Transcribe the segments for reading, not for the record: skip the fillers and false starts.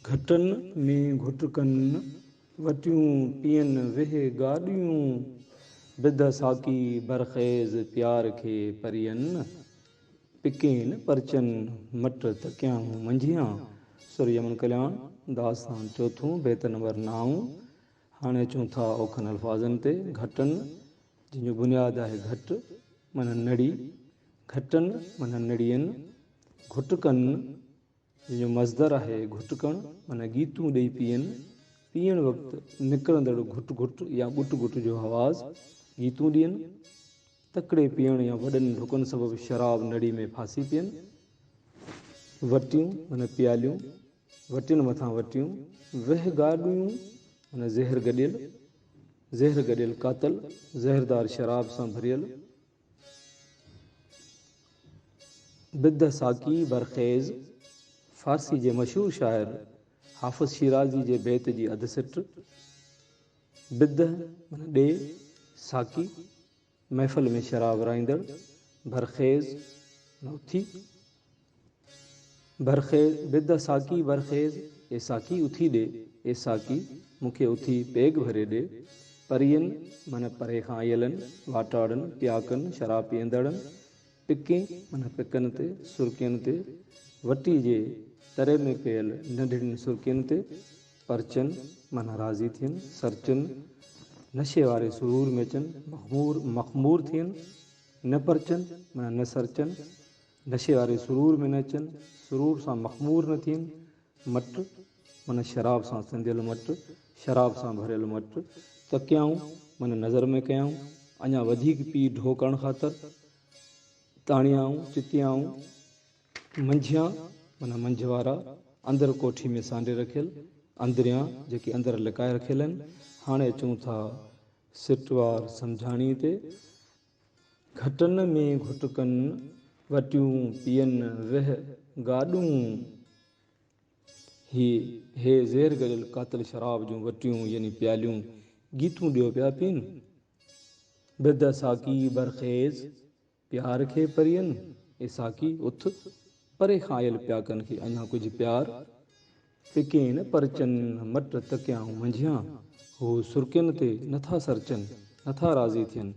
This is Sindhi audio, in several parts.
گهٽن ۾ گهٽ ڪن، وٽيون پيئن ويهه گاڏيون، بده ساقي برخيز پيار کي پرين، پڪين پرچن مٽ تڪيائون منجهيان. سر يمن ڪلياڻ، داستان چوٿون، بيت نمبر نائون. هاڻي اچون ٿا اوکن الفاظن تي، گهٽن، جنهن جو بنياد آهي گهٽ معنيٰ نڙي، گهٽن معنيٰ نڙين، گهٽ ڪن، جنهن جو مصدر آهي گهٽڪڻ معنيٰ ڳيتون ڏئي پيئن، پيئڻ وقت نڪرندڙ گهٽ گهٽ يا ڳٽ ڳٽ جو آواز، ڳيتون ڏين، تڪڙي پيئڻ يا وڏن ڍڪن سبب شراب نڙي ۾ ڦاسي پين، وٽيون معنيٰ پياليون، وٽين مٿان وٽيون، وهه گاڏيون معنيٰ زهر گڏيل، زهر گڏيل قاتل، زهردار شراب سان ڀريل. بده ساقي برخيز، فارسي جي مشهور شاعر حافظ شيرازي جي بيت جي اڌ سٽ، بده معنيٰ ڏي، ساقي، محفل ۾ شراب ورهائيندڙ، برخيز معنيٰ اٿي، برخيز، بده ساقي برخيز، اي ساقي اٿي ڏي، اي ساقي مون کي اٿي پيگ ڀري ڏي. پرين، معنيٰ پري کان آيلن، واٽاڙن، پياڪن، شراب پيئندڙن، پڪين، معنيٰ پڪن تي، سرڪين تي، وٽي جي تري ۾ پيل ننڍڙين سرڪين تي، پرچن، معنيٰ راضي ٿين، سرچن، نشي واري سرور ۾ اچن، مخمور، مخمور ٿين، نه پرچن، معنيٰ نه سرچن، نشي واري سرور ۾ نه اچن، سرور سان مخمور نه ٿين، مٽ، معنيٰ شراب سان سنڌيل مٽ، شراب سان ڀريل مٽ، تڪيائون، معنيٰ نظر ۾ ڪيائون، اڃا وڌيڪ پي ڍو ڪرڻ خاطر، تاڻيائون، چتيائون، منجهيان، معنيٰ منجهه وارا، اندر ڪوٺي ۾ سانڍي رکيل، اندريان، جيڪي اندر لڪائي رکيل آهن. هاڻي اچون ٿا سٽوار سمجهاڻيء تي. گهٽن ۾ گهٽڪن، وٽيون پيئن وهه گاڏون. هي هي زهر گڏيل قاتل شراب جون وٽيون يعني پياليون ڳيتون ڏيو پيا پين. بده ساقي برخيز، پيار کي پرين، اي ساقي اٿ، پري کان آيل پياڪن کي اڃا ڪجهه پيار. پڪين پرچن مٽ تڪيائون منجهيان، هو سرڪين تي نٿا سرچن، نٿا راضي ٿين،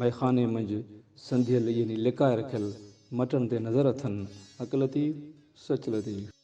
مئخاني منجهه سنڌيل يعني لڪائي رکيل مٽن تي نظر اٿن. حق لطيف، سچ لطيف.